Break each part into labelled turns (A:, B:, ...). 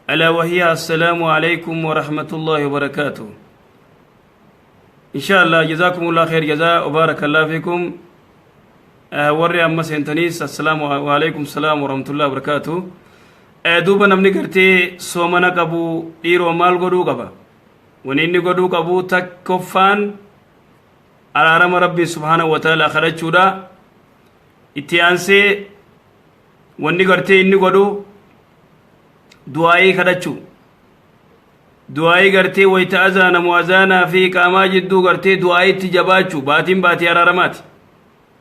A: Alaa wahiya assalaamu alaikum wa rahmatullahi wa barakaatuh. Insha Allah jazaakumullah khair jazaa wa baarakallahu fiikum. Warri amma seentaniis assalaamu alaikum salaam wa rahmatullahi wa barakaatuh. Duuba namni gartee soomana qabu dhiiroo maal godhuu qaba? Wani inni godhuu qabu takkoffaan araarama Rabbii subhaanahu wa ta'ala kadhachuudha. Itti aansee wanni gartee inni godhu du'aayii kadhachuu. Du'aayii gartee wayita azaanamu azaanaa fi qaamaa jidduu gartee du'aayiitti jabaachuu baatiin baatii araaramaati.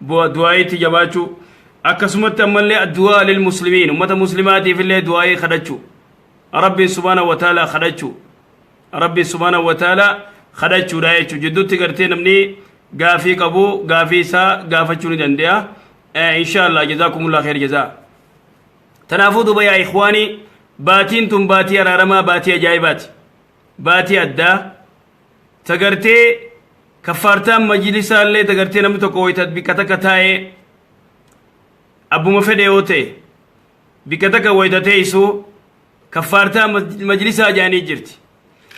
A: Du'aayiitti jabaachuu. Akkasumatti ammallee du'aa lil muslimiin ummata muslimaatiif illee du'aayii kadhachuu. Rabbiin subhaanahu wa ta'ala kadhachuu. Rabbiin subhaanahu wa ta'ala kadhachuudha jechuudha. Jidduutti gartee namni gaafii qabu gaafii isaa gaafachuu ni danda'a. Insha Allah jazaakumullah khair jazaa. Tanaafuu duuba yaa ikhwaanii baatiin tun baatii araaramaa baatii ajaa'ibaati. Baatii addaa tagartee kaffaartaan majlisaa illee tagartee namni tokko wayita bikka takka taa'ee abbuma fedhe yoo ta'e bikka takka wayita teessu kaffaartaa majlisaa jedhanii jirti.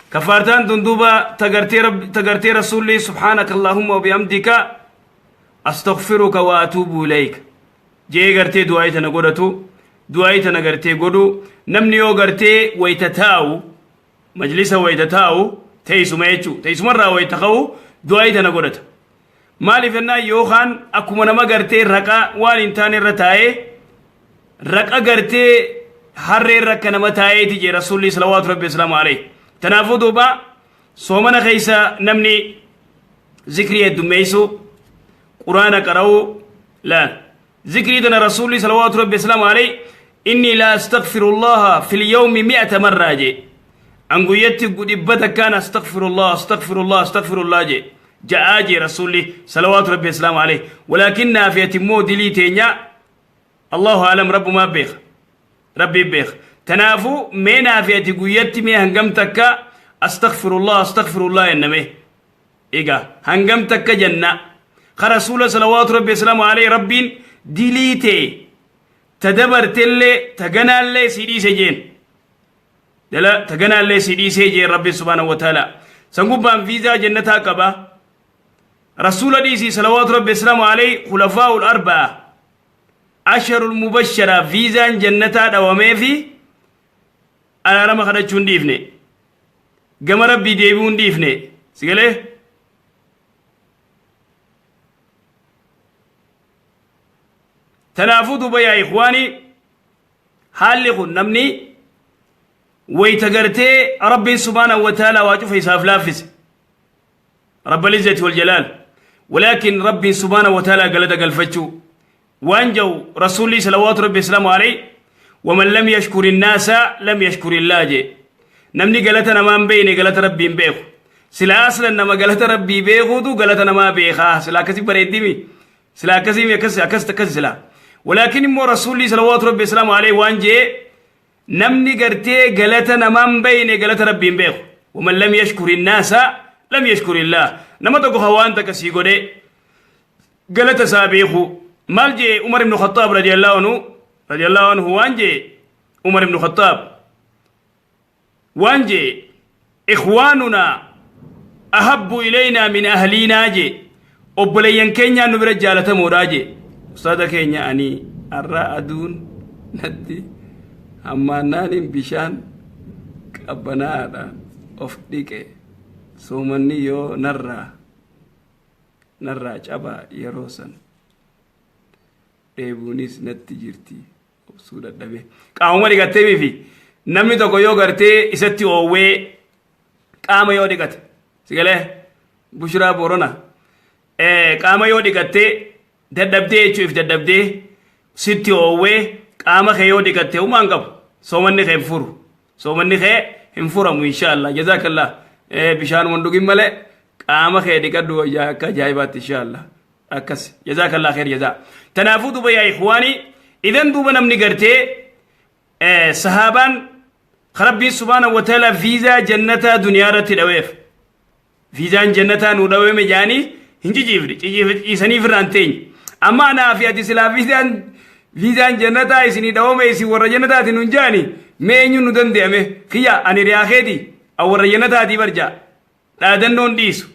A: Kaffaartaan tun duuba tagartee rasuulli subhaanaka Allahumma wa bihamdika astaghfiruka wa atuubu ilayka jee gartee du'aayii tana godhatu du'aayii tana gartee godhu namni yoo gartee wayita taa'u majlisa wayita taa'u teessuma jechuu teessumarraa wayita ka'u du'aayii tana godhata. Maaliif jennaan yookaan akkuma nama gartee raqa waan hin taane irra taa'ee raqa gartee harree irra akka nama taa'eeti jee rasuulli salawaatu rabbi wasalaamu alayhi. Tanaafuu duuba soomana keessa namni zikrii heddummeessu quraana qara'uu laal zikrii tana rasuulli salawaatu rabbi wasalaamu alayhi inni la astaghfirullaha fil yawmi mi'ata marraa jee an guyyatti dhibba takkaan astaghfirullah astaghfirullah astaghfirullah jee ja'aa jee rasuulli salawaatu rabbi wasalaamu alayhi walaakin naafiyati immoo dilii teenya allahu alam rabbumaa beeka rabbii beeka tanaafuu mee naafiyati guyyatti mee hangam takka astaghfirullah astaghfirullah jenname egaa hangam takka jenna ka rasuula salawaatu rabbi wasalaamu alayhi rabbiin dilii tee ta dabartellee ta ganaallee sii dhiise jeen dala ta ganaallee sii dhiisee jeen rabbiin subhaanahu wa ta'ala san gubbaan viizaa jannataa qaba rasuula dhiisii salawaatu rabbi wasalaamu alayhi khulafaa'ul arba'a asharul mubashshara viizaan jannataa dhawameefi araarama kadhachuu hin dhiifne gama rabbii deebi'uu hin dhiifne si galee tanaafuu duuba yaa ikhwaanii haalli kun namni wayta gartee rabbiin subhaanahu wa ta'aalaa waa cufa isaaf laaffise rabbal izzati wal jalaal walaakin rabbiin subhaanahu wa ta'aalaa galata galfachuu waan ja'u rasuulli salawaatu rabbi islaamu alayhi waman lam yashkuri nnaasa lam yashkuri illaa jee namni galata namaa hin beekne galata rabbii hin beeku sila aslan nama galata rabbii beekuutu galata namaa beekaa sila akkasi bareeddimi sila akkasii akkas akkas akkas sila walaakin immoo rasuulli salawaatu rabbi islaamu alayhi waan jee namni gartee galata namaa hin beekne galata rabbii hin beeku waman lam yashkuri nnaasa lam yashkuri illaa nama tokko kan waan takka sii godhe galata isaa beeku maal jee Umar ibn Khattaab radiyallahu anhu radiyallahu anhu waan jee Umar ibn Khattaab waan jee ikhwaanunaa ahabbu ilaynaa min ahliinaa jee obboleeyyan keenyaan nu bira jaalatamoodhaa jee ustaada keenya ani har'a aduun natti hammaannaaniin bishaan qabbanaadhaan of dhiqe soomanni yoo narraa narraa cabaa yeroo san dheebuunis natti jirti obsuu dadhabee qaamuma dhiqattee fi namni tokko yoo gartee isatti oowwee qaama yoo dhiqate sigalee bushiraa boorona qaama yoo dhiqattee dadhabdee jechuuf dadhabdee sitti oowwee qaama kee yoo dhiqatte humaan qabu soomanni kee hin furu Soomanni kee hin furamu inshaallah. Jazaakallah. Bishaanuma hin dhugin malee qaama kee dhiqadhu akka ajaa'ibaatti inshaallah. Akkas. Jazaakallah kheer jazaa. Tanaafuu duuba yaa ikhwaanii idan duuba namni gartee sahaabaan Rabbiin subhaanahu wa ta'ala viizaa jannataa duniyaa irratti dhaweef. Viizaan jannataa nuu dhawame jaanii hin ciciifne ciisanii firraa hin teenye. Amma anaa fi ati silaa viizaan jannataa isinii dhawame isin warra jannataati nun jaani Mee eenyuun nu danda'ame? Kiyya ani riyaa keeti awwarra jannataatii barjaa. Dhaadannoon dhiisu.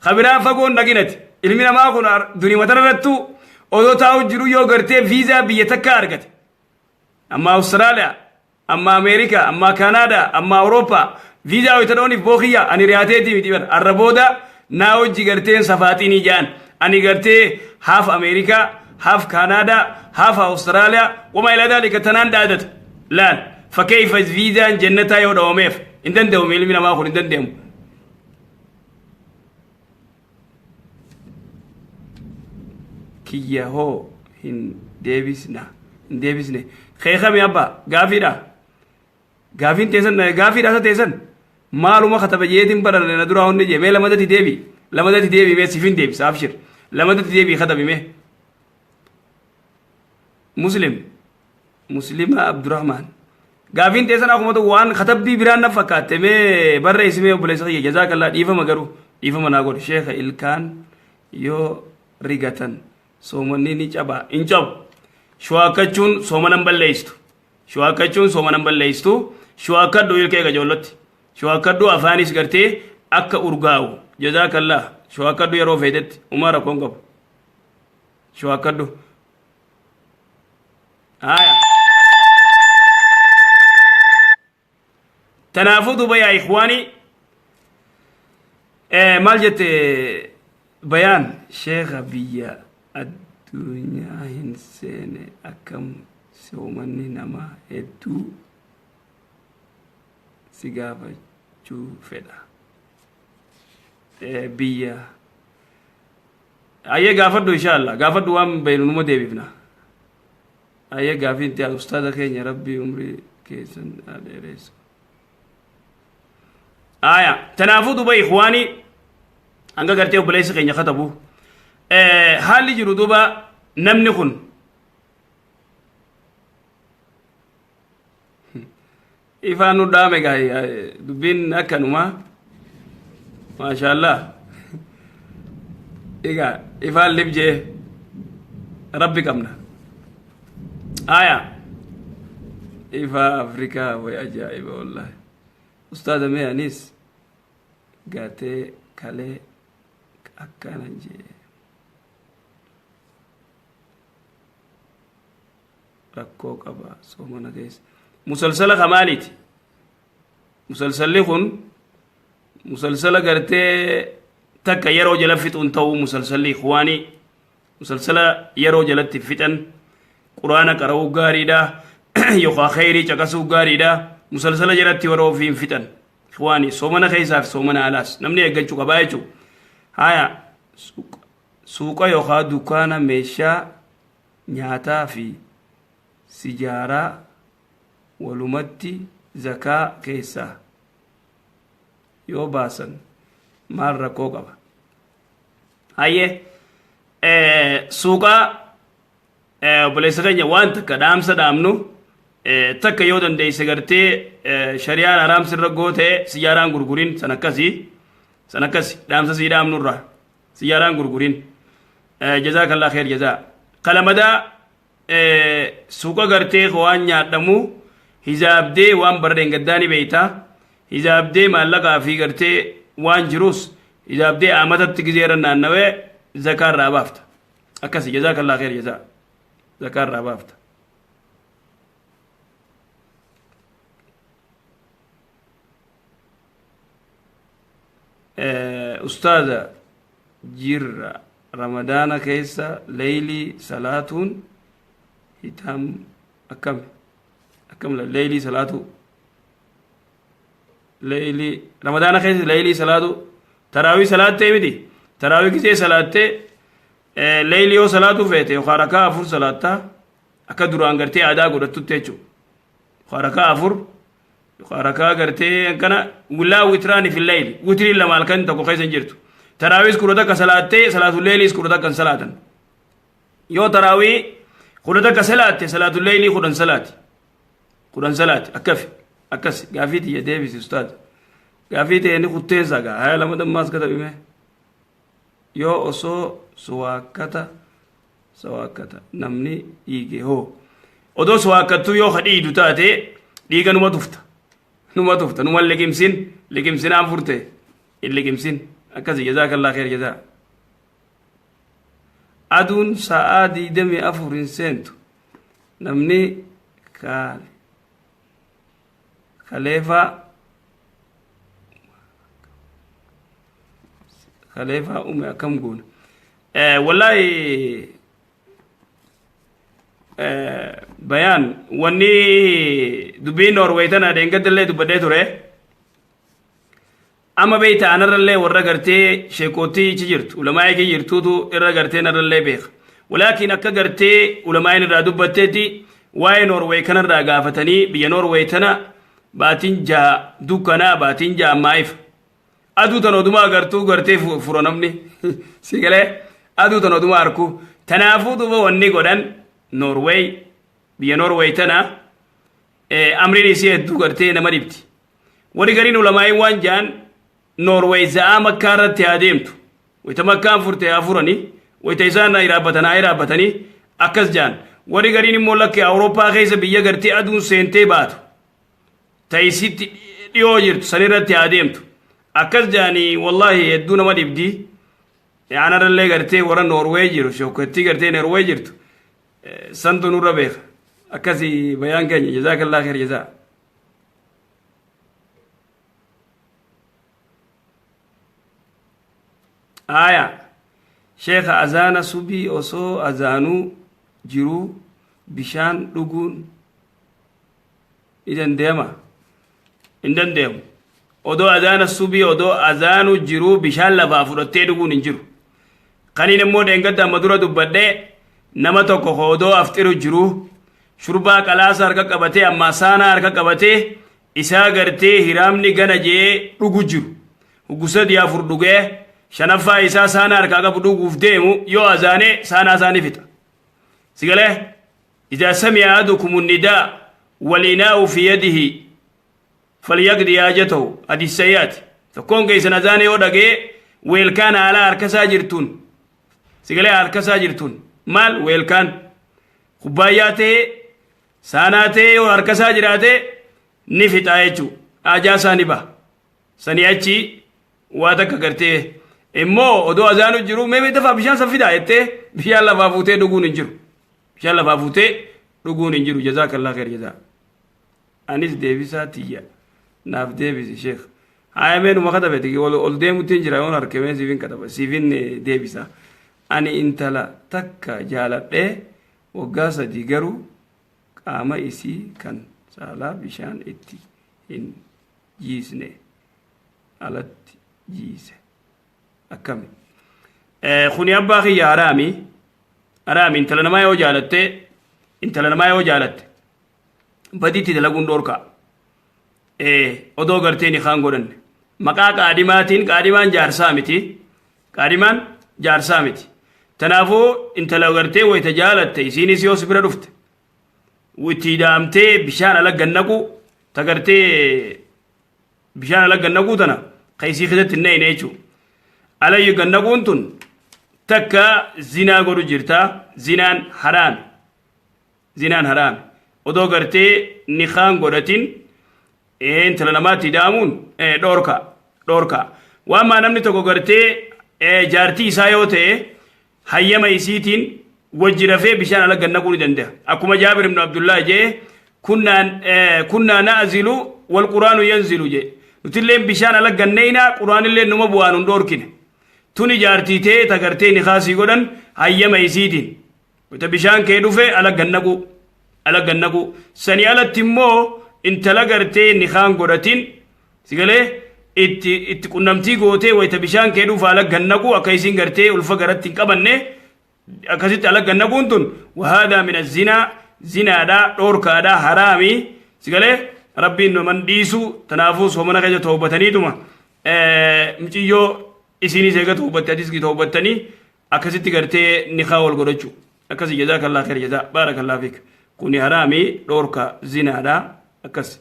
A: Ka biraa fagoon dhaqinati. Ilmi namaa kun dunima tana irrattuu odoo taa'u jiru yoo gartee viizaa biyya takkaa argate. Amma Awustiraaliyaa, amma Ameerikaa, amma Kaanaadaa, amma Awurooppaa viizaa wayita dhooniif bookiyya ani riyaateetii miti bara. Arra booda naa hojii garteen safaaxinii ja'an. Ani gartee haaf Ameerikaa, haaf Kaanaadaa, haaf Awustiraaliyaa, wama ilaa daalika tanaan dhaadata. Laal fakkeeyfa viizaan jannataa yoo dhawameef hin danda'amu ilmi namaa kun hin danda'amu. Kiyya hoo hin deebisna hin deebisne keekame abba gaafiidha gaafiin teessan gaafiidha isa teessan maaluma kataba jeetiin bararre na duraa honni jee mee lamadatti deebi lamadatti deebi mee sifin deebisa abshir lamadatti deebi katabi mee muslim Muslima Abdurrahman. Gaafiin teessan akkuma ta'u waan katabbii biraan na fakkaatte mee barreessi mee obboleessa kiyya jazaakallaa dhiifama garuu dhiifama naa godhi sheeka ilkaan yoo rigatan soomanni ni caba hin cabu. Shuwaakkachuun soomana hin balleessitu. Shuwaakkachuun soomana hin balleessitu. Shuwaakkadhu ilkee qajoollotti. Shuwaakkadhu afaanis gartee akka urgaa'u jazaakallaa shuwaakkadhu yeroo feetetti umaa rakkoon qabu. Shuwaakkadhu. Haya. Tanaafuu duuba yaa ikhwaanii maal jette bayaan sheekha biyya addunyaa hin seene akkam soomanni nama hedduu si gaafachuu fedha. Biyya Ayyee gaafadhu inshallah gaafadhu waan beeknu numa deebifna. Ayyee gaafiin itti ustaaza keenya rabbii umrii keessan haa dheeressu. Aya tanaafuu duuba ikhwaanii hanga gartee obboleessi keenya katabu haalli jiru duuba namni kun ifaan nu dhaame gaa dubbiin akkanuma maashaallah egaa ifaan libjee rabbi qabna aya ifaa afrikaa way ajaa'iba wallahi ustaaza mee anis gatee kalee akkana jee rakkoo qaba soomana keessa musalsala ka maaliiti musalsalli kun musalsala gartee takka yeroo jala fixuun ta'uu musalsalli ikhwaanii musalsala yeroo jalatti fixan quraana qara'uu gaariidha yookaan kheyrii caqasuu gaariidha musalsala jalatti yeroo ofii hin fixan ikhwaanii soomana keessaa fi soomana alaas namni eeggachuu qabaa jechuudha haya suuqa yookaan dukaana meeshaa nyaataa fi sijaaraa walumatti zakaa keessaa yoo baasan maal rakkoo qaba? Hayyee suuqaa obboleessa keenya waan takka dhaamsa dhaamnu takka yoo dandeesse gartee shari'aan haraam sirra goote sijaaraan gurgurin san akkasii san akkasi dhaamsa sii dhaamnurraa Sijaaraan gurgurin. Jazaakallah kheer jazaa. Kalamadaa suuqa gartee waan nyaadhamu hizaabdee waan bara dheengaddaa ni beeyta. Hizaabdee maallaqaa fi gartee waan jirus hizaabdee amatatti gizee irra naannawee zakaa irraa baafta. Akkasi jazaakallah kheer jazaa. Zakaa irraa baafta. Ustaaza jirra ramadaana keessa leeylii salaatuun hitaam akkami akkam leeylii salaatuu leeylii ramadaana keessa leeylii salaatuu taraawii salaattee miti taraawii gisee salaattee leeylii yoo salaatuu feete yookaan rakaa afur salaattaa akka duraan gartee aadaa godhattutti jechuudha yookaan rakaa afur Rakaa gartee akkana laa witraani fi layli witriin lama halkan tokko keessa hin jirtu. Taraawiis 11 salaattee salaatul leeyliis 11 hin salaatan. Yoo taraawii 11 salaatte salaatul leeylii 10 salaati. 10 salaati akkafi akkas gaafii tiyya deebisi ustaaz. Gaafii ta'e ni kutteensa gaa haya lama dammaas katabime. Yoo osoo suwaakkata sawaakkata namni dhiige hoo odoo sawaakkattuu yoo ka dhiidu taate Dhiiga numa tufta. Numa tufta. Numa liqimsin. Liqimsinaan furte. Hin liqimsin. Akkasi jazaakallaa kheer jazaa. Aduun sa'aa 24 hin seentu. Namni kaleefaa kaleefaa uume akkam goona. Wallaahi bayaan wanni dubbiin Noorweey tana dheengadda dubbadhee ture. Amma beeyta anarrallee warra gartee sheekootii ichi jirtu ulamaa'ii kii jirtuutu irra gartee narrallee beeka. Walaakiin akka gartee ulamaa'iin irraa dubbatteetti waa'ee Noorweey kanarraa gaafatanii biyya Noorweey tana baatiin jaha dukkanaa baatiin jaha maa'ifa. Aduu tana odumaa agartuu gartee fura namni si galee aduu tana odumaa arku. Tanaafuu duuba wanni godhan Noorweey biyya Noorweey tana amriin isii hedduu gartee nama dhibdi. Warri gariin ulamaa'iin waan ja'an Noorweey za'aa makkaa irratti haa deemtu. Wayita makkaan furte haa furani. Wayita isaan iraabbatan haa iraabbatanii akkas ja'an. Warri gariin immoo lakki Awurooppaa keessa biyya gartee aduun seentee baatu. Ta isitti dhiyoo jirtu sanirratti haa deemtu. Akkas ja'anii wallaahi hedduu nama dhibdi. Anarrallee gartee warra Noorweey jiru shokkattii gartee Noorweey jirtu. Santu nurra beeka. Akkasi bayaan keenya jazaakallaa kheer jazaa. Aya sheekha azaana subii osoo azaanuu jiruu bishaan dhuguun ni danda'ama hin danda'amu odoo azaana subii odoo azaanuu jiruu bishaan lafaa fudhattee dhuguun hin jiru kaniin immoo dheengadda amma dura dubbadhee nama tokko ka odoo afxiru jiruu Shurbaa qalaasa harka qabatee ammaa saanaa harka qabatee isaa gartee hiraamni gana jee dhugu jiru. Huggu sadii afur dhugee shanaffaa isaa saanaa harkaa qabu dhuguuf deemu yoo azaanee saanaa isaa ni fixa. Sigalee idaa sami'a ahadukumu nidaa walinaa'u fi yadihi falyaqdi haajatahu hadiis sahihaati. Tokkoon keessan azaana yoo dhagee weelkaan haalaa harka isaa jirtuun sigalee harka isaa jirtuun maal weelkaan kubbaayyaa ta'ee saanaa ta'ee yoo harka isaa jiraate ni fixaa jechuudha. Haajaa isaa ni baha. Sanii achi waa takka gartee immoo odoo azaanu jiru mee mee dafaa bishaan san fidaa jettee bishaan lafaa fuutee dhuguun hin jiru. Bishaan lafaa fuutee dhuguun hin jiru. Jazaakallaa kheer jazaa. Anis deebisaa tiyya naaf deebisi sheekh. Haaya mee numa katabete ol deemutti hin jira yoon harke mee siifin kataba siifin deebisa. Ani intala takka jaaladhee waggaa sadii garuu qaama isii kan saalaa bishaan itti hin jiisne alatti jiise. Akkami? Kuni abbaa kiyya haraami. Haraami intala namaa yoo jaalatte intala namaa yoo jaalatte badiitti dalaguun dhoorkaa. Odoo gartee nikaan godhanne. Maqaa qaadhimaatiin qaadhimaan jaarsaa miti. Qaadhimaan jaarsaa miti. Tanaafuu intala gartee wayita jaalatte isiinis yoo si bira dhufte itti hidhaamtee bishaan ala gannaqu ta gartee bishaan ala gannaquu tana ka isii keessatti hin naqine jechuudha. Ala gannaquun tun takka zinaa godhu jirta zinaan haraami. Zinaan haraami. Odoo gartee nikaan godhatin intala namaatti hidhaamuun dhoorka dhoorka. Waan maa namni tokko gartee jaartii isaa yoo ta'e hayyama isiitiin wajji rafee bishaan ala gad naquu ni danda'a. Akkuma Jaabir ibn Abdullah jee kunnaa na'zilu wal quraanu yanzilu jee. Nutilleen bishaan ala gad naqnaa quraanillee numa bu'aa nun dhoorkine. Tuni jaartii tee ta gartee nikaasii godhan hayyama isiitiin. Wayita bishaan kee dhufe ala gad naquu. Ala gad naquu. Sanii alatti immoo intala gartee nikaan godhatin sigalee itti itti qunnamtii gootee wayita bishaan kee dhufe ala gad naquu akka isiin gartee ulfa garatti hin qabanne akkasitti ala gad naquun tun wahaadaa mina zinaa zinaadhaa dhoorkaadhaa haraami sigalee rabbiin naman dhiisu tanaafuu soomana keessa toobataniituma miciyyoo isiinis eega toobatte atis toobattanii Akkasitti gartee nikaa wal godhachuu. Akkasi jazakallah khair jazaa baarakallah fiik. Kuni haraami dhoorka zinaadha akkas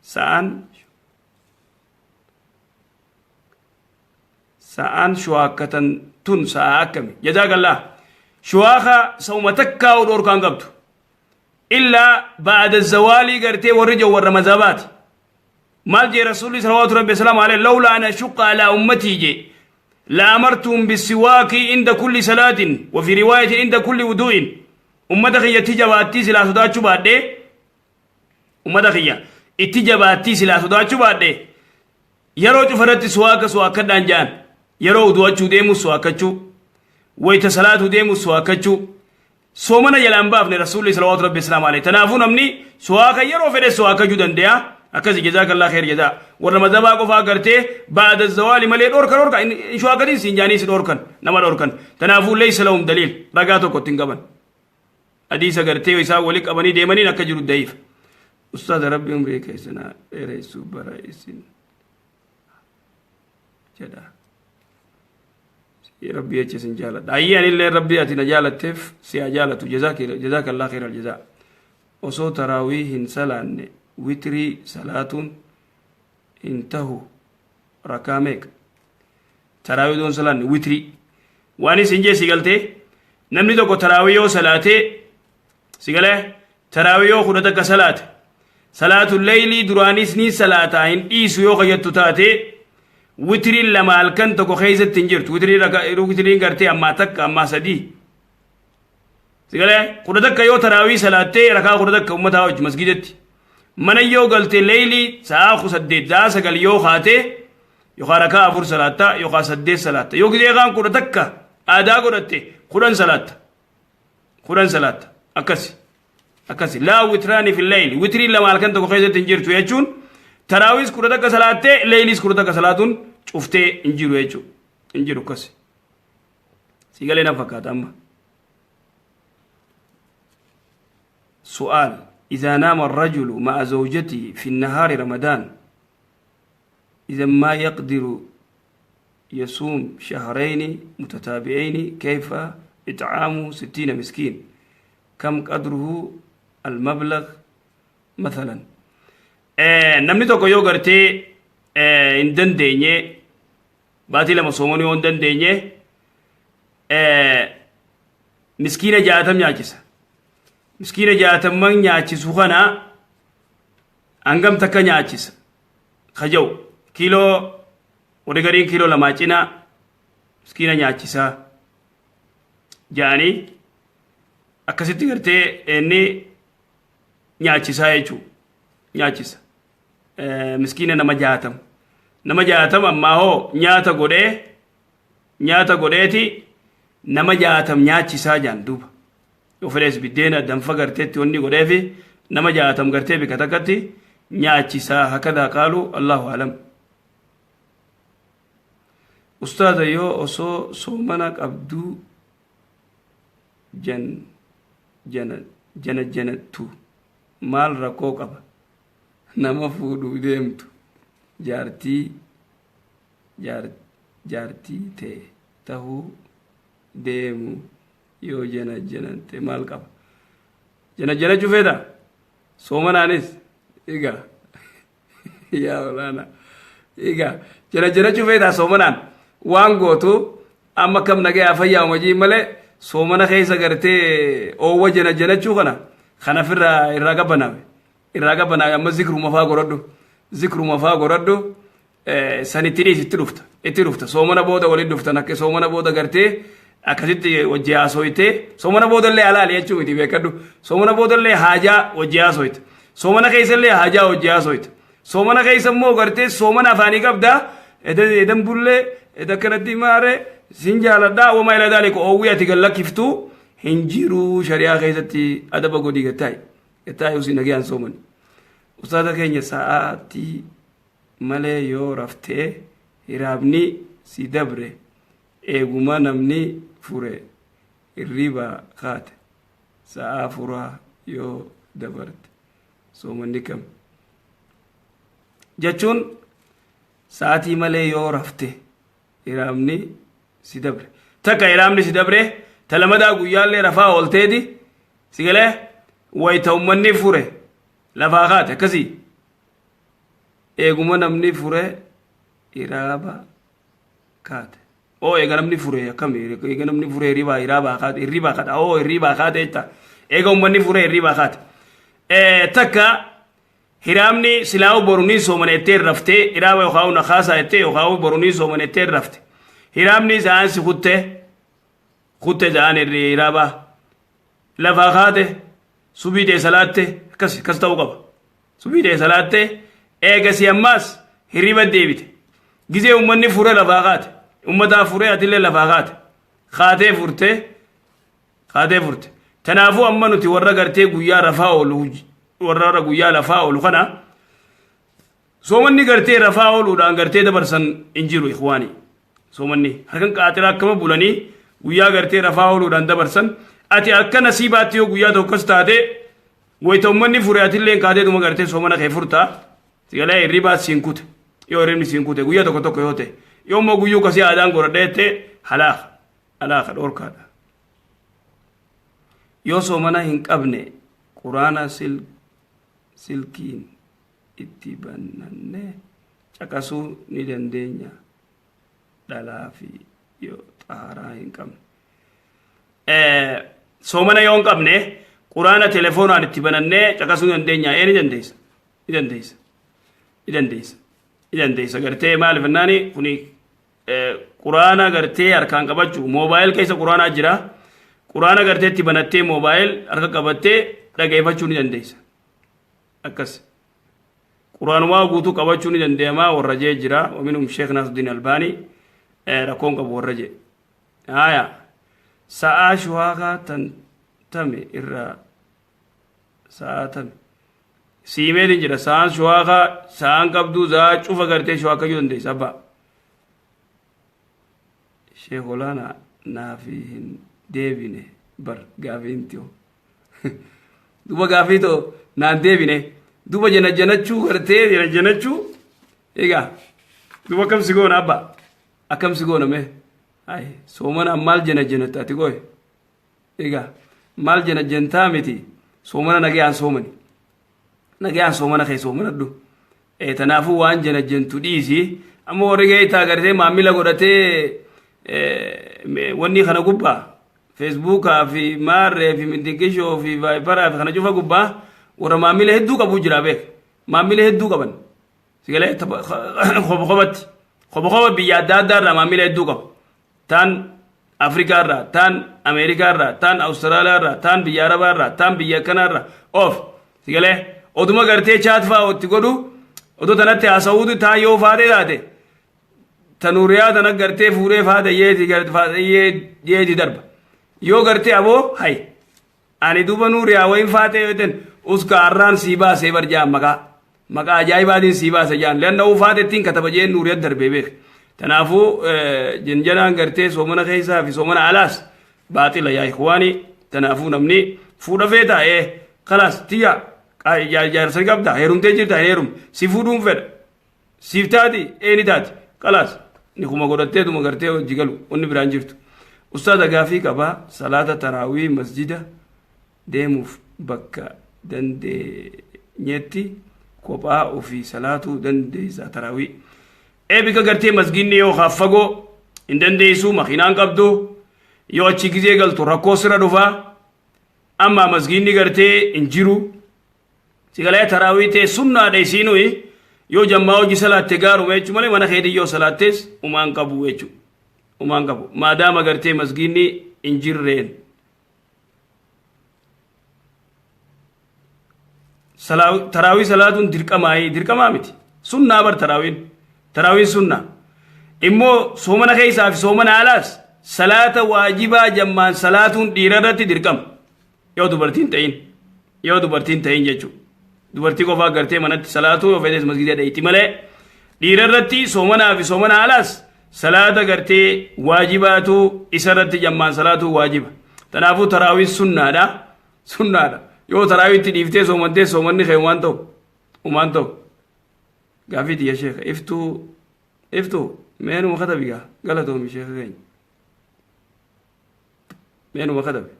A: sa'aan sa'aan shuwaakkatan tun sa'a akkami jazakallah shuwaaka sa'uma takkaa'u dhoorkaan qabdu. Illaa ba'ada zawaalii gartee warri jiru warra mazhabaati. Maal jee Rasuulli salawaatu rabbi salaamu alayhi lawlaa an ashuqqa alaa ummatii jee la amartuhum bisiwaaki inda kulli salaatin wa fi riwaayatin inda kulli wudu'in ummata kiyya itti jabaattii silaa sodaachuu baadhee ummata kiyya itti jabaattii silaa sodaachuu baadhee yeroo cufa irratti suwaaka suwaakkadhaan ja'an yeroo udu'achuu deemu suwaakkachuu wayta salaatuu deemu suwaakkachuu soomana jalaa hin baafne rasuulli salawaatu rabbi islaam alayhi tanaafuu namni suwaaka yeroo fedhe suwaakkachuu dande'a akkasi jazaakallah kheer jazaa warra mazhabaa qofaa gartee ba'da zawaali malee dhorka dhorka hin shuwaakatiin siin jaanii si dhorkan nama dhorkan tanaafuu leeysa lahum daliil ragaa tokko ittiin qaban hadiisa gartee isaan wali qabanii deemaniin akka jiru da'iif ustaaza rabbi umrii keessanaa dheereessuu bara isin jedha rabbi jecha isin jaaladha ayyee anillee rabbi ati na jaalatteef si haa jaalatu jazaakallah khairal jazaa osoo taraawii hin salaanne witrii salaatuun hin tahu rakaa meeqa taraawii osoo hin salaanne witrii waan isin jee si galtee namni tokko taraawii yoo salaatee si galee taraawii yoo 11 salaate salaatu leeylii duraanis ni salaataa hin dhiisu yoo kayyattu taate witiriin lama halkan tokko keessatti hin jirtu witiriin gartee ammaa takka ammaa sadii si galee 11 yoo taraawii salaattee rakaa 11 ummataa wajji masgidatti mana yoo galte leeylii sa'aa 8 sa'aa 9 yoo kaate yookaan rakaa afur salaatta yookaan saddeet salaatta yoo gizee kaan 11 aadaa godhatte 10 salaatta 10 salaatta akkasi akkasi laa witraani fi leyli witrii lama halkan tokko keessatti hin jirtu jechuun taraawiis 11 salaattee leyliis 11 salaatuun cuftee hin jiru jechuudha hin jiru akkasi si galee na fakkaata amma سؤال إذا نام الرجل مع زوجته في النهار رمضان إذا ما يقدر يصوم شهرين متتابعين كيف إطعام 60 مسكين كم قدره المبلغ مثلا namni tokko yoo gartee hin dandeenye baatii lama soomanii yoo hin dandeenye miskiina 60 nyaachisa miskiina jaatamman nyaachisu kana hangam takka nyaachisa kaja'u kiiloo warri gariin kiiloo lamaa cinaa miskiina nyaachisaa ja'anii akkasitti gartee inni nyaachisaa jechuu nyaachisa miskiina nama 60 nama 60 ammaa hoo nyaata godhee nyaata godheeti nama 60 nyaachisaa jaan duuba yoo fedhees biddeena danfa garteetti wanni godheefi nama 60 gartee bika takkatti nyaachisaa hakadaa qaalu allahu alam ustaaza yoo osoo soomana qabduu jan jana jana janattu maal rakkoo qaba nama fuudhuu deemtu jaartii jaartii tee tahuu deemu yoo jana janante maal qaba jana janachuu feeta soomanaanis egaa yaa olaanaa egaa jana janachuu feetaa soomanaan waan gootu amma kam nagayaa fayyaa umajii malee soomana keessa gartee oowwa jana janachuu kana kanaf irraa irraa qabbanaawe irraa qabbanaawe amma zikruma faa godhadhu zikruma faa godhadhu san itti dhiisi itti dhufta itti dhufta soomana booda walitti dhuftan akka soomana booda gartee akkasitti wajji haasoytee soomana booda illee halaali jechuu miti beekadhu soomana booda illee haajaa wajji haasoyte soomana keessa illee haajaa wajji haasoyte soomana keessa immoo gartee soomana afaanii qabda edan bullee eda akkanatti maare sin jaaladhaa wamaa ila daalika oowwii ati gad lakkiftu hin jiruu shari'aa keessatti adaba godhii gattaa'i gattaa'i usii nagayaan soomani ustaaza keenya sa'aatii malee yoo raftee hiraabni si dabre eeguma namni fure hirriibaa kaate sa'aa furaa yoo dabarte soomanni kam jechuun sa'aatii malee yoo rafte hiraabni si dabre takka hiraabni si dabre ta lamadaa guyyaallee rafaa oolteeti si galee wayta ummanni fure lafaa kaate akkasii eeguma namni fure hiraaba kaate oo eega namni fure akkami eega namni fure hirribaa hiraabaa kaate hirribaa kaate oo hirribaa kaate jetta eega ummanni fure hirribaa kaate Takka hiraamni silaa'u boru ni soomana jettee raftee, hiraaba yookaan na kaasaa jettee yookaan boru ni soomana jettee rafte. Hiraamni sa'aan si kutte, kutte sa'aan hiraabaa. Lafaa kaate subii ta'e salaatte, akkas akkas ta'uu qaba. Subii ta'e salaatte, eegasii ammaas hirriba deebite. Gizee uummanni fure lafaa kaate. Uummataa fure, atillee lafaa kaate. Kaatee furtee, kaatee furte. Tanaafuu amma nuti warra gartee guyyaa rafaa oolu, warra guyyaa lafaa oolu kana, soomanni gartee rafaa ooluudhaan gartee dabarsan hin jiru, ikhwaani. Soomanni harkan qaaxiraa akkama bulanii guyyaa gartee rafaa ooluudhaan dabarsan. Ati akka nasiibaatti yoo guyyaa tokkos taate, wayita uummanni fure atillee kaatee dhuma gartee soomana kee furtaa. Sigalee hirribaa siin kute. Yoo hirribni siin kute guyyaa tokko tokko yoo ta'e, yoo immoo guyyuu kasii aadaan godhadhee jettee, halaaka halaaka, dhoorkaadha. Yoo soomana hin qabne quraana silkiin itti bannannee caqasuu ni dandeenya, dhalaa fi yoo xaaraa hin qabne? Soomana yoo hin qabne quraana telefoonaan itti banannee caqasuu ni dandeenya? Ee, ni dandeessa, ni dandeessa, ni dandeessa, ni dandeessa. Gartee maaliif jennaani, kuni quraana gartee harkaan qabachuu, mobile keessa quraanaa jira, quraana gartee itti banattee mobile harka qabattee dhageeffachuu ni dandeessa. Akkas quraanumaa guutuu qabachuu ni dandeemaa warra jee jira. Waminhum Sheekh Nasruddin Albaanii, rakkoon qabu warra jee. Haya, sa'aa shuhaakaa tan tame irraa sa'aa tame siimeetiin jira. Sa'aan shuhaakaa sa'aan qabduu za'aa cufa gartee shuhaakayyuu dandeessa. Abbaa Sheekh Olaanaa, naafi hin deebine bar gaafiin tiyoo. Duba gaafii too naan deebine. Duba jana janachuu gartee jana janachuu. Egaa duba akkam si goona, abbaa? Akkam si goona mee? Ay, soomana maal jana janatta ati gooye? Egaa maal jana jantaa miti, soomana nagayaan soomani. Nagayaan soomana kee soomanadhu. Tanaafuu waan jana jantu dhiisi. Amma warri geetaa gartee maamila godhatee wanni kana gubbaa, Facebookaa fi maarree fi mintiqishoo fi Viberaa fi kana cufa gubbaa warra maamila hedduu qabu jira, beek. Maamila hedduu qaban. Sigalee kopha kophatti. Kopha kopha biyya adda addaa irraa maamila hedduu qaba. Taan Afrikaa irraa, taan Ameerikaa irraa, taan Awustiraaliyaa irraa, taan biyya Arabaa irraa, taan biyya akkanaa irraa. Of sigalee oduma gartee chat fa'aa itti godhu, odoo tanatti haasa'uutu taan yoo faatee taate, tanuuriyaa tana gartee fuudhee faata yeeti yeeti darba. Yoo gartee aboo hay ani duba nuuriyaa wayin faatee yoo ta'an, uska arraan sii baasee bar jaan, maqaa ajaa'ibaatiin sii baase jaan, leanna uu faate ittiin kataba jeen nuuriyaa darbee beek. Tanaafuu janjanaan gartee soomana keessaa fi soomana alaas baaxila, yaa ikhwaani. Tanaafuu namni fuudha feetaa, ee khalaas, tiyya jaarsa qabda, heerumtee jirta, hin heerumne, si fuudhuun fedha, siif taati, ee ni taati, khalaas, ni kuma godhatteetuma gartee hojii galu, wanni biraan jirtu. Ustaaza, gaafii qabaa. Salaata taraawii masjida deemuuf bakka dandeenyetti kophaa ofii salaatuu dandeessa taraawii? Ee, bika gartee masginni yoo fagoo hin dandeessu, makiinaan qabdu, yoo achi gizee galtu rakkoo sirra dhufaa, amma masginni gartee hin jiru, sigalee taraawii ta'e sunnaadha isiinui, yoo jammaa hojii salaatte gaaruma jechuu malee, mana keetii yoo salaattees umaan qabu jechuudha. Umaan qabu maadaama gartee masginni hin jirreen. Taraawii salaatuun dirqamaayii? Dirqamaa miti, sunnaa bar taraawiin. Taraawiin sunnaa. Immoo soomana keessaa fi soomana alaas salaata waajibaa jammaan salaatuun dhiira irratti dirqama, yoo dubartiin ta'in, yoo dubartiin ta'in jechuudha. Dubartii qofaa gartee manatti salaatuu, yoo feetes masgida dheeyti malee, dhiira irratti soomanaa fi soomana alaas salaata gartee waajibaatu isa irratti jammaan salaatuu waajiba. Kanaafuu taraawiin sunnaadha, sunnaadha. Yoo taraawiitti dhiiftee soomantee, soomanni kee waan ta'u umaan ta'u. Gaafii tiyya sheeka iftuu, iftuu meenuma katabi gaa. Galatoomi sheeka keenya, meenuma katabi.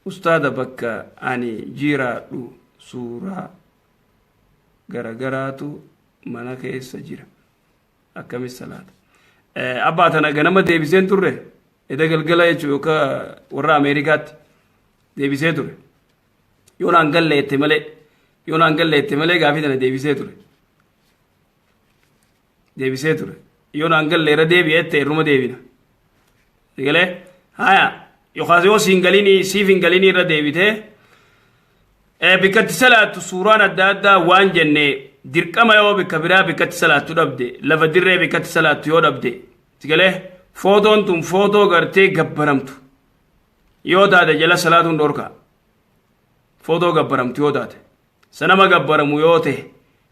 A: Ustaada, bakka ani jiraadhu suuraa garagaraatu mana keessa jira, akkamis salaata? Abbaa, tana ganama deebiseen turre, eda galgala jechuu, yookaan warra Ameerikaatti deebisee ture. Yoo naan galle jette malee yoo naan galle jette malee gaafii tana deebisee ture. Deebisee ture. Yoo naan galle irra deebi'e jette irruma deebina. Sigalee haya yookaas yoo siin galinii siif hin galinii irra deebitee bikkatti salaattu suuraan adda addaa waan jenne dirqama yoo bikka biraa bikkatti salaattu dhabde lafa dirree bikkatti salaattu yoo dhabde sigalee footoon tun footoo gartee gabbaramtu yoo taate jala salaatuun dhorka footoo gabbaramtu yoo taate sanama gabbaramu yoo ta'e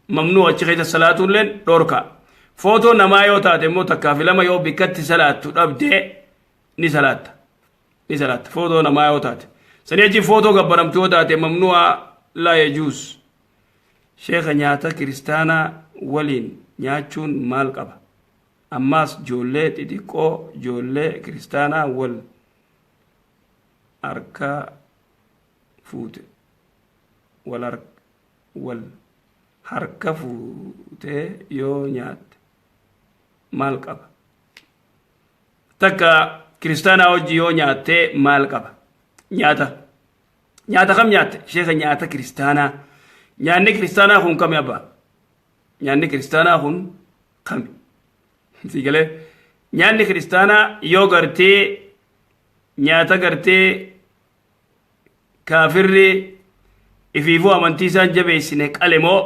A: mamnuu achi keessa salaatuulleen dhorka footoo namaa yoo taate immoo takkaa fi lama yoo bikkatti salaattu dhabde ni salaatta ni salaatta footoo namaa yoo taate sanii achi footoo gabbaramtu yoo taate mamnu'a laa yajuuz sheekha nyaata kiristaanaa waliin nyaachuun maal qaba ammaas joollee xixiqqoo joollee kiristaanaa wal harka fuute wal wal harka fuutee yoo nyaatte maal qaba takka kiristaanaa hojii yoo nyaatte maal qaba nyaata nyaata kam nyaatte sheeka nyaata kiristaanaa nyaanni kiristaanaa kun kami abbaa nyaanni kiristaanaa kun kami si galee nyaanni kiristaanaa yoo gartee nyaata gartee kaafirri ifiifuu amantii isaan jabeessine qale moo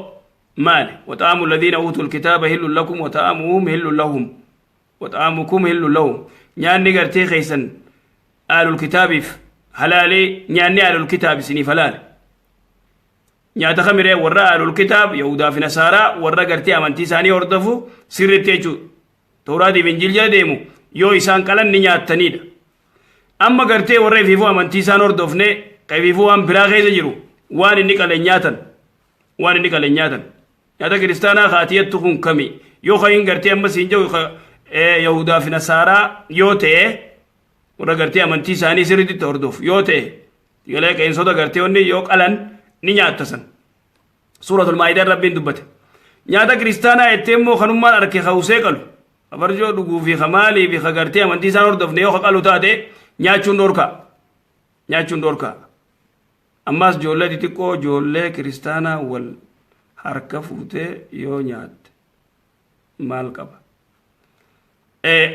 A: maali waxaamu alladhiina uutul kitaaba hillun lakum waxaamuhum hillun lahum waxaamukum hillun lahum nyaanni gartee keessan aalul kitaabiif halaalee nyaanni aalul kitaab isiniif halaale nyaata kamiree warra aalul kitaab yahudaa fi nasaaraa warra gartee amantii isaanii hordofu sirriitti jechuudha Tawraatiif Injiil jala deemu yoo isaan qalan ni nyaattaniidha. Amma gartee warra ifiifuu amantii isaan hordofne ka ifiifuu waan biraa keessa jiru waan inni qale hin nyaatan. Waan inni qale hin nyaatan. Nyaata kiristaanaa kaatiyattu kun kami? Yoo kan gartee amma siin jedhu Yahudaa fi Nasaaraa yoo ta'e warra gartee amantii isaanii sirriitti hordofu yoo ta'e galee qeensota gartee wanni yoo qalan ni nyaatta san. Suuratul Maa'idaa Rabbiin dubbate. Nyaata kiristaanaa jettee immoo kanummaan arke ka usee qalu. Ka farjoo dhuguu fi ka maalii fi ka gartee amantii isaan hordofne yoo ka qalu taate nyaachuun dhorkaa. Nyaachuun dhorkaa. Ammaas ijoollee xixiqqoo ijoollee kiristaanaa wal harka fuutee yoo nyaatte maal qaba?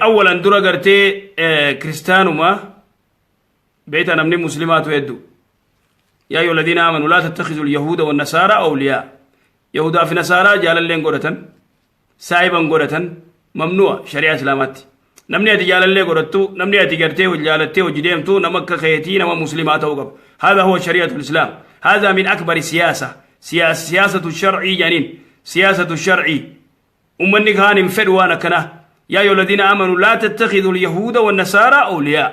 A: Awwalan dura gartee kiristaanuma beektaa namni muslimaatu hedduu. Yaa ayyuha alladhiina aamanu laa tattakhidhu alyahuuda wannasaaraa awliyaa. Yahudaa fi nasaaraa jaalalleen godhatan, saahiban godhatan, mamnu'a shari'aa islaamaatti. Namni ati jaalallee godhattu, namni ati gartee wal jaalattee hojii deemtu nama akka keetii nama muslimaa ta'uu qaba. Haadha huwa shari'atul islaam. Haadha min akbari siyaasa. Siyaasatu shar'ii jedhaniin. Siyaasatu shar'ii. Ummanni kaan hin fedhu waan akkanaa. Yaa ayyuha alladhiina aamanu laa tattakhidhu alyahuuda wannasaaraa awliyaa.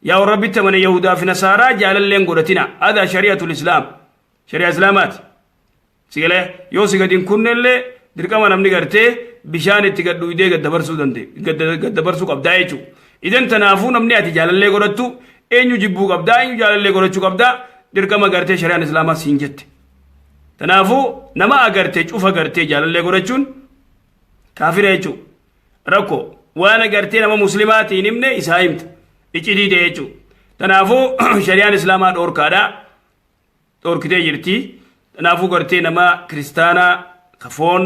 A: Yaa warra Rabbitti amane Yahudaa fi Nasaaraa jaalallee hin godhatina. Haadha shari'atul Islaam. Shari'aa Islaamaati. Sigalee yoo si gadi hin kunnellee dirqama namni gartee bishaan itti gad dhuydee gad dabarsuu danda'e gad dabarsuu qabdaa jechuudha. Idan tanaafuu namni ati jaalallee godhattu eenyu jibbuu qabdaa eenyu jaalallee godhachuu qabdaa dirqama gartee shari'aan Islaamaa siin jette. Tanaafuu nama agarte cufa gartee jaalallee godhachuun kaafira jechuudha. Rakkoo waan agartee nama muslimaatiin himne isaa himta. Iccitii ta'e jechuudha. Tanaafuu shari'aan islaamaa dhoorkaadha. Dhoorkitee jirti. Tanaafuu gartee nama kiristaanaa kafoon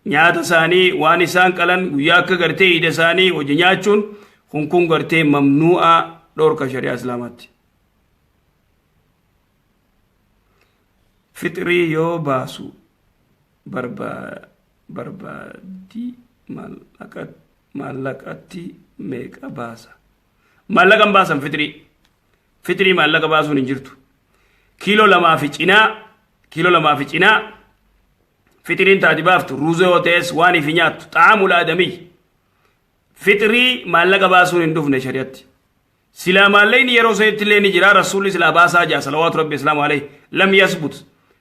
A: nyaata isaanii waan isaan qalan guyyaa akka gartee iida isaanii hojii nyaachuun kun kun gartee mamnuu'a dhoorka shari'aa islaamaatti. Fixrii yoo baasu barbaadii maallaqatti meeqa baasa? Maallaqa hin baasan fixrii. Fixrii maallaqa baasuun hin jirtu. Kiiloo lamaa fi cinaa kiiloo lamaa fi cinaa fixriin taati baaftu ruuza yoo ta'es waan ifi nyaattu xaamul aadamii. Fixrii maallaqa baasuun hin dhufne shari'atti. Silaa maallaqni yeroo sanitti illee ni jira rasuulli silaa baasaa jaa salawaatu rabbi islaamu alayhi lam yasbut.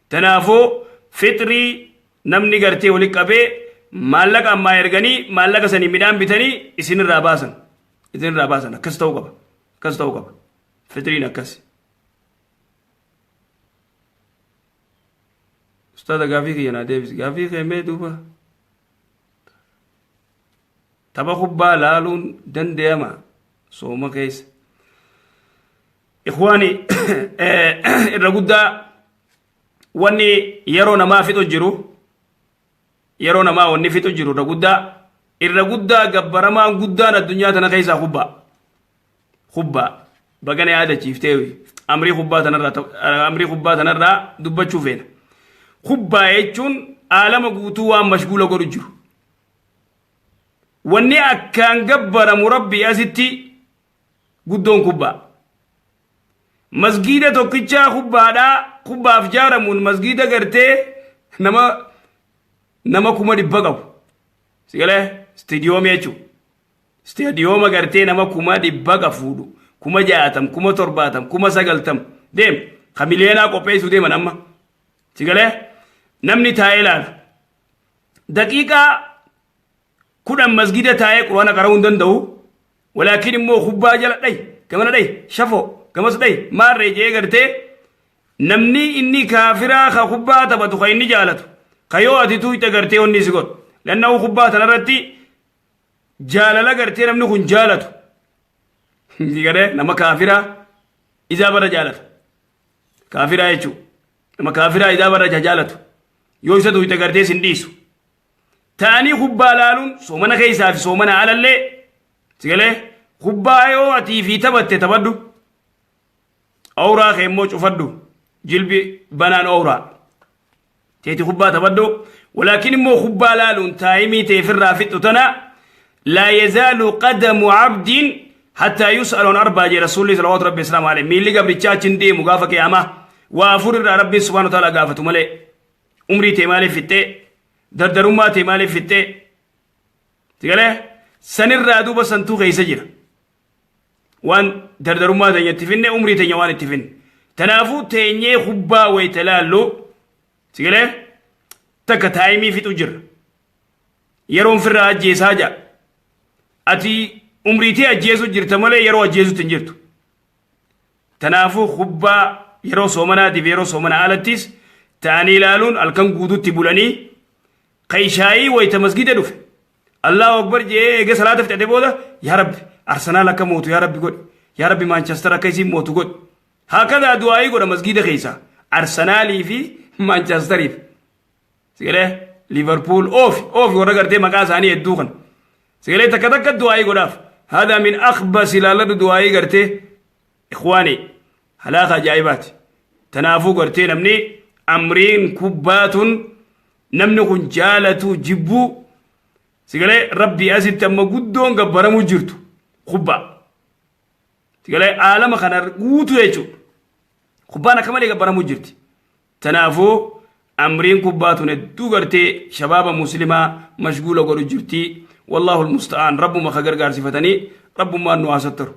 A: Tanaafuu fixrii namni gartee wali qabee maallaqa ammaa erganii maallaqa sanii midhaan bitanii isinirraa baasan. Isinirraa baasan akkas ta'uu qaba. Akkas ta'uu qaba. Fixriin akkas. Ustaaza gaafii kiyya naa deebisi. Gaafii kee mee duuba. Tapha kubbaa laaluun danda'ama sooma keessa. Ikhwaani irra guddaa Wanni yeroo namaa fixu jiru, yeroo namaa wanni fixu jiru irra guddaa, irra guddaa gabbaramaan guddaan addunyaa tana keessaa kubbaa. Kubbaa bagana yaadachiiftee amrii kubbaa tanarraa, amrii kubbaa tanarraa dubbachuu feena. Kubbaa jechuun aalama guutuu waan mashguula godhu jiru. Wanni akkaan gabbaramu Rabbii asitti guddoon kubbaa. Masgiida tokkichaa kubbaadhaa kubbaaf jaaramuun masgiida gartee nama 100,000 qabu. Sigalee istiidiyoomii jechuudha. Istiidiyooma gartee nama 100,000 qabu fuudhu. 60,000, 70,000, 90,000 deem. Ka miliyeenaa qopheessuu deeman amma. Sigalee namni taa'ee ilaalu. Daqiiqaa 10 masgida taa'ee quraana qara'uu hin danda'u. Walaakin immoo kubbaa jala dhayi, gamana dhayi, shafoo, gamas dhayi, maarree jee gartee namni inni kaafiraa ka kubbaa taphatu ka inni jaalatu ka yoo ati tuuyxe gartee onni si godhu. Lanna'uu kubbaa tanarratti jaalala gartee namni kun jaalatu. Garee nama kaafiraa isaa bara jaalata. Kaafiraa jechuudha. Nama kaafiraa isaa bara jaalatu. Yoo isa tuuyxe gartee sin dhiisu. Ta'anii kubbaa laaluun soomana keessaa fi soomana alallee, sigalee kubbaa yoo atii fi taphatte taphadhu. Awuraa kee immoo cufadhu. Jilbi banaan awuraa. Teeti kubbaa taphadhu. Walaakin immoo kubbaa laaluun taayimii teefirraa fixxu tana laa yazaalu qadamu abdiin hattaa yus'alu an arbaa jee Rasuulli salawaatu rabbi islaamu alayhi. Miilli gabrichaa achi hin deemu gaafa qiyaamaa. Waa afur irraa Rabbiin subhaanahu wa ta'ala gaafatu malee. Umrii tee maaliif fixxee? Dardarummaa tee maaliif fixxee? Sigalee sanirraa duuba santuu keessa jira. Waan dardarummaa teenya itti finne, umrii teenya waan itti finne. Tanaafuu teenyee kubbaa wayita laallu, sigalee takka taayimii fixu jira. Yeroon firraa ajjeesaa jira. Ati umrii tee ajjeesu jirta malee yeroo ajjeesutti hin jirtu. Tanaafuu kubbaa yeroo soomanaatiif yeroo soomana alattis ta'anii ilaaluun halkan guutuutti bulanii kaishaayii wayita masgida dhufe Allahu Akbar jee eega salaata fixate booda, yaa Rabbi Arsenaal akka mootu yaa Rabbi godhi, yaa Rabbi Maanchestar akka isiin mootu godhi, hakadaa du'aayii godha masgida keessaa Arsenaalii fi Maanchestariif, sigalee Liverpool oofi oofi warra gartee maqaa isaanii hedduu kan sigalee takka takka du'aayii godhaaf. Hada min akhbas ilaalladhu du'aayii gartee ikhwaani halaaka ajaa'ibaati. Tanaafuu gartee namni amriin kubbaatun namni kun jaalatu jibbuu, sigalee Rabbii asitti amma guddoon gabbaramuu jirtu kubbaa, sigalee aalama kana guutuu jechuudha. Kubbaan akka malee gabbaramuu jirti. Tanaafuu amriin kubbaa tun hedduu gartee shabaaba muslimaa mashguula godhu jirti. Wallaahu almusta'aan, rabbuma ka gargaarsifatanii rabbummaan nu haa sattaru.